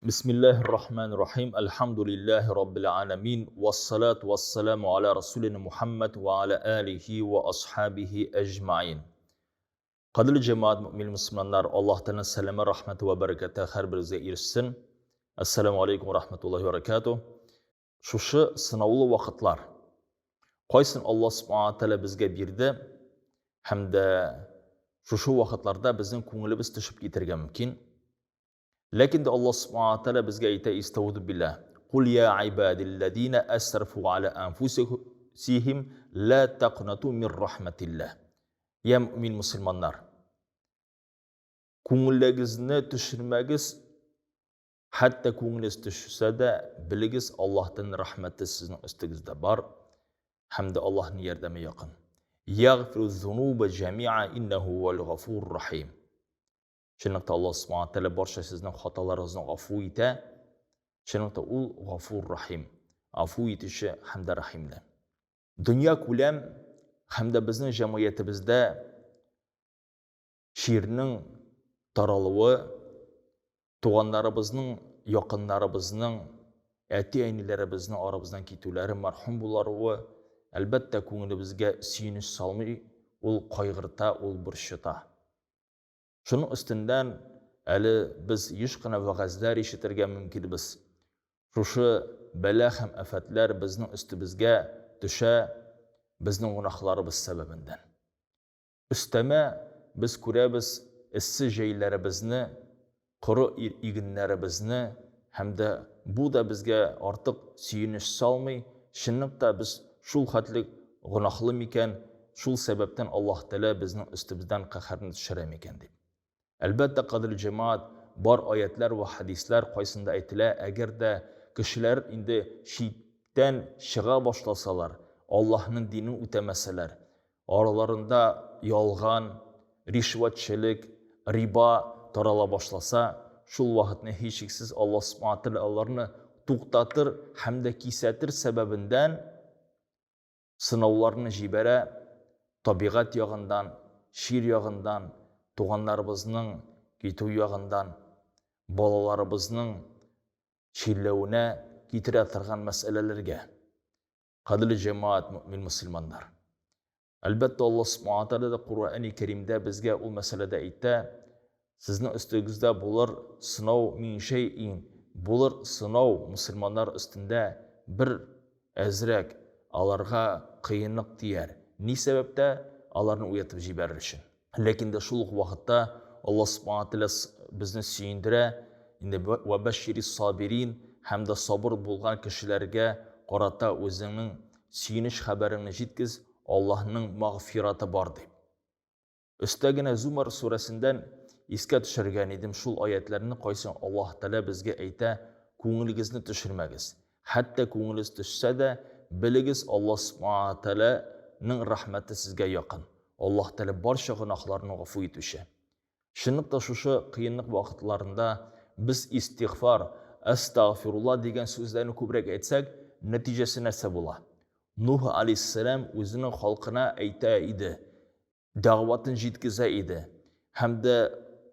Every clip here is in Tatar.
Бисмиллаһир Рахманир Рахим. Әлхәмдүлиллаһи Раббил аламин. Вассалату вассаламу аля расулина Мухаммад ва аля алихи ва асхабихи әҗмаин. Кадерле җәмәгать, мөэмин мөселманнар, Аллаһ Тәгаләнең сәламе, рәхмәте вә бәрәкәте һәрберегезгә ирешсен. Ассаламу алейкум ва рахматуллаһи ва баракатуһ. Шушы сынаулы вакытлар, кайсын Аллаһ Субхана Тәгалә безгә бирде, һәм дә шушы вакытларда безнең күңелебез төшеп китәргә мөмкин. Ләкин дә Аллаһ Субхана Тәгалә безгә әйтә, Истауду билла. Кул я ибадилләзина асрафу аля анфусихим ла тaqнату мир рахматилла. Я мөмин мусульманнар, күңелегезне төшермәгез, хәтта күңелегез төшсә дә, белегез, Аллаһтан рәхмәте сезнең өстегездә бар, һәм дә Аллаһның ярдәме якын. Ягъфиру зунуба җамиа иннәһу вал гафур рахим. Чынлыкта Аллаһ Субхана Тәгалә барча сезнең хаталарыгызны гафу итә. Чынлыкта ул Гафур Рахим, гафу итүче һәм дә рәхимле. Дөнья күләм һәм дә безнең җәмгыятебездә чирнең таралуы, туганнарыбызның, якыннарыбызның, әти-әниләребезнең арабыздан китүләре, мәрхүм буларуы, әлбәттә, күңелебезгә сөенеч салмый, ул кайгырта, ул борчыта. Шуның өстеннән әле без еш кына вәгазьләр ишетергә мөмкинбез. Шушы бәла һәм афәтләр безнең өстебезгә төшә безнең гөнаһларыбыз сәбәбендән. Өстәмә без күрәбез эссе җәйләребезне, коры игеннәребезне һәм дә бу да безгә артык сөенеч салмый, чынлыкта без шул хәтле гөнаһлы микән, шул сәбәптән Аллаһ Тәгалә безнең өстебездән каһәрне төшерә микән дип. Әлбәттә, кадерле җәмәгать, бар аятьләр вә хәдисләр кайсында әйтелә, әгәр дә кешеләр инде чиктән чыга башласалар, Аллаһның динен үтәмәсәләр, араларында ялган, ришвәтчелек, риба тарала башласа, шул вакытны һичшиксез Аллаһ Субхана Тәгалә аларны туктатыр һәм дә кисәтер сәбәбендән сынауларны җибәрә, табигать ягындан, чир ягындан, туганнарыбызның китү ягындан, балаларыбызның чирләвенә китерә торган мәсьәләләргә. Кадерле җәмәгать, мөэмин мөселманнар. Әлбәттә, Аллаһ Субхана Тәгалә дә Коръәни Кәримдә безгә ул мәсьәләдә әйтә, сезнең өстегездә булыр сынау мин шәйин, булыр сынау мөселманнар өстендә бер әзрәк аларга кыенлык тияр. Ни сәбәптә? Аларны уятып җибәрер өчен. Ләкин дә шул ук вакытта Аллаһ Субхана Тәгалә безне сөендерә, инде вә бәшширис сабирин һәм дә сабыр булган кешеләргә карата үзеңнең сөенеч хәбәреңне җиткез, Аллаһның мәгъфираты бар дип. Өстә генә Зумар сүрәсендән искә төшергән идем шул аятьләрне, кайсын Аллаһ Тәгалә безгә әйтә, күңелегезне төшермәгез. Хәтта күңелегез төшсә дә, белегез, Аллаһ Субхана Тәгаләнең рәхмәте сезгә якын. Аллаһ Тәгалә барча гөнаһларны гафу итүче. Чынлыкта шушы кыенлык вакытларында без истигъфар, әстәгъфирулла дигән сүзләрне күбрәк әйтсәк, нәтиҗәсе нәрсә була? Нуһ алейһиссәлам үзенең халкына әйтә иде, дәгъватын җиткезә иде. Һәм дә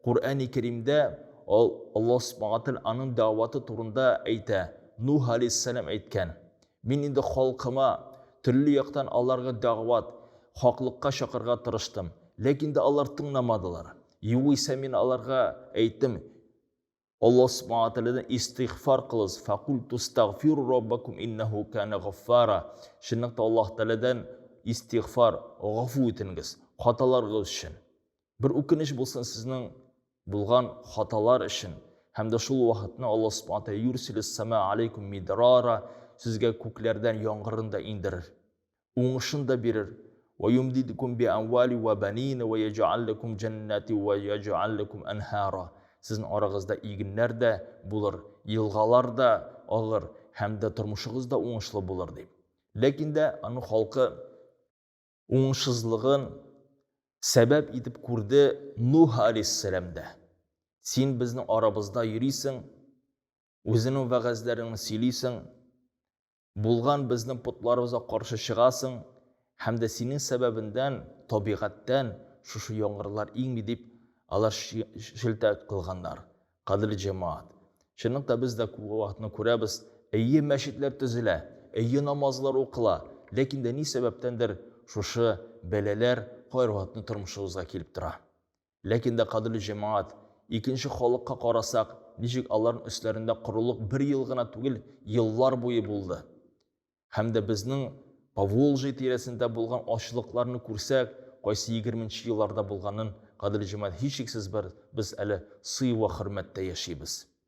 Коръәни Кәримдә Аллаһ Субхана Тәгалә аның дәгъваты турында әйтә. Нуһ алейһиссәлам әйткән: Мин инде халкыма төрле яктан аларга дәгъват, хаклыкка чакырырга тырыштым. Ләкин дә алар тыңламадылар. Югыйсә мин аларга әйттем, Аллаһ Субхана Тәгаләдән истигъфар кылыгыз. Факульту стагфиру раббакум иннәһу кана гаффара. Чынлыкта Аллаһ Тәгаләдән истигъфар, гафу үтенгез, хаталарыгыз өчен. Бер үкенеч булсын сезнең булган хаталар өчен. Һәм дә шул вакытны Аллаһ Субхана Тәгалә юрсилис сама алейкум мидрара, сезгә күкләрдән яңгырын да иңдерер. Уңышын да бирер. Вә юмдидкум би амвали вә банина вә яҗәгъал ләкум җәннәти вә яҗәгъал ләкум әнһара. Сезнең арагызда игеннәр дә булыр, елгалар да агыр һәм дә тормышыгыз да уңышлы булыр дип. Ләкин дә аның халкы уңышсызлыгын сәбәп итеп күрде Нуһ алейһиссәламдә. Син безнең арабызда йөрисең, үзеңнең вәгазьләреңне сөйлисең, Булган безнең потларыбызга каршы чыгасың һәм дә синең сәбәбендән табигатьтән шушы яңгырлар иңми дип алар шелтә кылганнар. Кадерле җәмәгать! Чынлыкта без дә күп вакытны күрәбез, әйе мәчетләр төзелә, әйе намазлар укыла, ләкин дә ни сәбәптәндер шушы бәлаләр кайвакытны тормышыбызга килеп тора. Ләкин дә, кадерле җәмәгать, икенче халыкка карасак, ничек аларның өсләрендә корылык бер ел гына түгел, еллар буе булды. Һәм дә безнең Поволжье тирәсендә булган ачлыкларны күрсәк, кайсы егерменче елларда булганын, кадерле җәмәгать, һичшиксез бер без әле сый вә хөрмәттә яшибез.